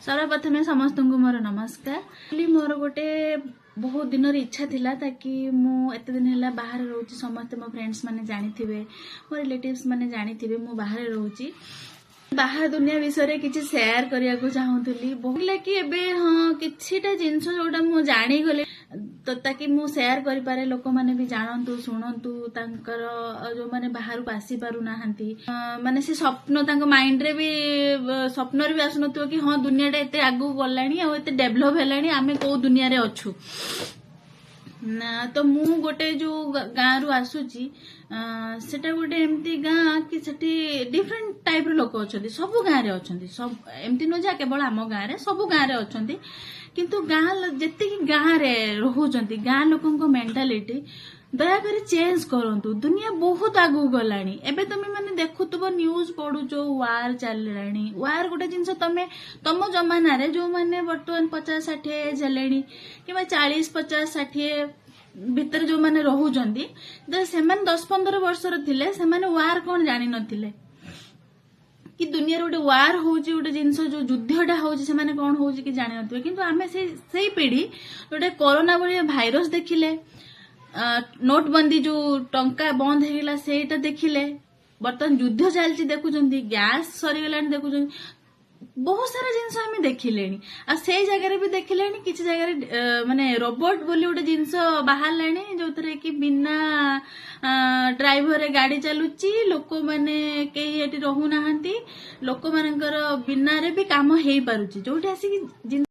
ସର୍ବପ୍ରଥମେ ସମସ୍ତଙ୍କୁ ମୋର ନମସ୍କାର। Actually ମୋର ଗୋଟେ ବହୁତ ଦିନର ଇଚ୍ଛା ଥିଲା, ତାକି ମୁଁ ଏତେ ଦିନ ହେଲା ବାହାରେ ରହୁଛି। ସମସ୍ତେ ମୋ ଫ୍ରେଣ୍ଡସ୍ ମାନେ ଜାଣିଥିବେ, ମୋ ରିଲେଟିଭ୍ସ ମାନେ ଜାଣିଥିବେ ମୁଁ ବାହାରେ ରହୁଛି। ବାହାର ଦୁନିଆ ବିଷୟରେ କିଛି ସେୟାର କରିବାକୁ ଚାହୁଁଥିଲି ବହୁତ କି ଏବେ ହଁ, କିଛିଟା ଜିନିଷ ଯୋଉଟା ମୁଁ ଜାଣିଗଲି ତ ତାକି ମୁଁ ସେୟାର କରିପାରେ, ଲୋକମାନେ ବି ଜାଣନ୍ତୁ, ଶୁଣନ୍ତୁ। ତାଙ୍କର ଯୋଉମାନେ ବାହାରକୁ ଆସିପାରୁନାହାନ୍ତି, ମାନେ ସେ ସ୍ୱପ୍ନ ତାଙ୍କ ମାଇଣ୍ଡରେ ବି ସ୍ୱପ୍ନରେ ବି ଆସୁନଥିବ କି ହଁ, ଦୁନିଆଟା ଏତେ ଆଗକୁ ଗଲାଣି ଆଉ ଏତେ ଡେଭଲପ ହେଲାଣି, ଆମେ କୋଉ ଦୁନିଆରେ ଅଛୁ ନା। ତ ମୁଁ ଗୋଟେ ଯୋଉ ଗାଁରୁ ଆସୁଛି, ସେଟା ଗୋଟେ ଏମିତି ଗାଁ କି ସେଠି ଡିଫରେଣ୍ଟ ଟାଇପର ଲୋକ ଅଛନ୍ତି। ସବୁ ଗାଁରେ ଅଛନ୍ତି, ସବୁ ଏମିତି ନୁହଁ ଯେ କେବଳ ଆମ ଗାଁରେ, ସବୁ ଗାଁରେ ଅଛନ୍ତି। କିନ୍ତୁ ଗାଁ ଯେତିକି ଗାଁରେ ରହୁଛନ୍ତି, ଗାଁ ଲୋକଙ୍କ ମେଣ୍ଟାଲିଟି ଦୟାକରି ଚେଞ୍ଜ କରନ୍ତୁ। ଦୁନିଆ ବହୁତ ଆଗକୁ ଗଲାଣି। ଏବେ ତମେ ମାନେ ଦେଖୁଥିବ, ନ୍ୟୁଜ ପଢୁଛ, ୱାର ଚାଲିଲାଣି। ୱାର ଗୋଟେ ଜିନିଷ, ତମେ ତମ ଜମାନାରେ ଯୋଉମାନେ ବର୍ତ୍ତମାନ 50-60 ଏଜ୍ ହେଲେଣି କିମ୍ବା 40, 50, 60 ଭିତରେ ଯୋଉମାନେ ରହୁଛନ୍ତି, ଯେତେବେଳେ ସେମାନେ 10-15 ବର୍ଷର ଥିଲେ, ସେମାନେ ୱାର କଣ ଜାଣିନଥିଲେ କି ଦୁନିଆରେ ଗୋଟେ ୱାର ହଉଛି, ଗୋଟେ ଜିନିଷ ଯୋଉ ଯୁଦ୍ଧଟା ହଉଛି, ସେମାନେ କଣ ହଉଛି କି ଜାଣିନଥିବେ। କିନ୍ତୁ ଆମେ ସେଇ ପିଢି ଗୋଟେ କରୋନା ଭଳିଆ ଭାଇରସ ଦେଖିଲେ, ନୋଟବନ୍ଦୀ ଯୋଉ ଟଙ୍କା ବନ୍ଦ ହେଇଗଲା ସେଇଟା ଦେଖିଲେ, ବର୍ତ୍ତମାନ ଯୁଦ୍ଧ ଚାଲିଛି ଦେଖୁଛନ୍ତି, ଗ୍ୟାସ ସରିଗଲାଣି ଦେଖୁଛନ୍ତି, ବହୁତ ସାରା ଜିନିଷ ଆମେ ଦେଖିଲେଣି। ଆଉ ସେଇ ଜାଗାରେ ବି ଦେଖିଲେଣି, କିଛି ଜାଗାରେ ମାନେ ରୋବୋଟ ବୋଲି ଗୋଟେ ଜିନିଷ ବାହାରିଲାଣି, ଯୋଉଥିରେ କି ବିନା ଡ୍ରାଇଭରରେ ଗାଡି ଚାଲୁଛି, ଲୋକମାନେ କେହି ଏଠି ରହୁନାହାନ୍ତି, ଲୋକମାନଙ୍କର ବିନାରେ ବି କାମ ହେଇପାରୁଛି। ଯୋଉଠି ଆସିକି ଜିନିଷ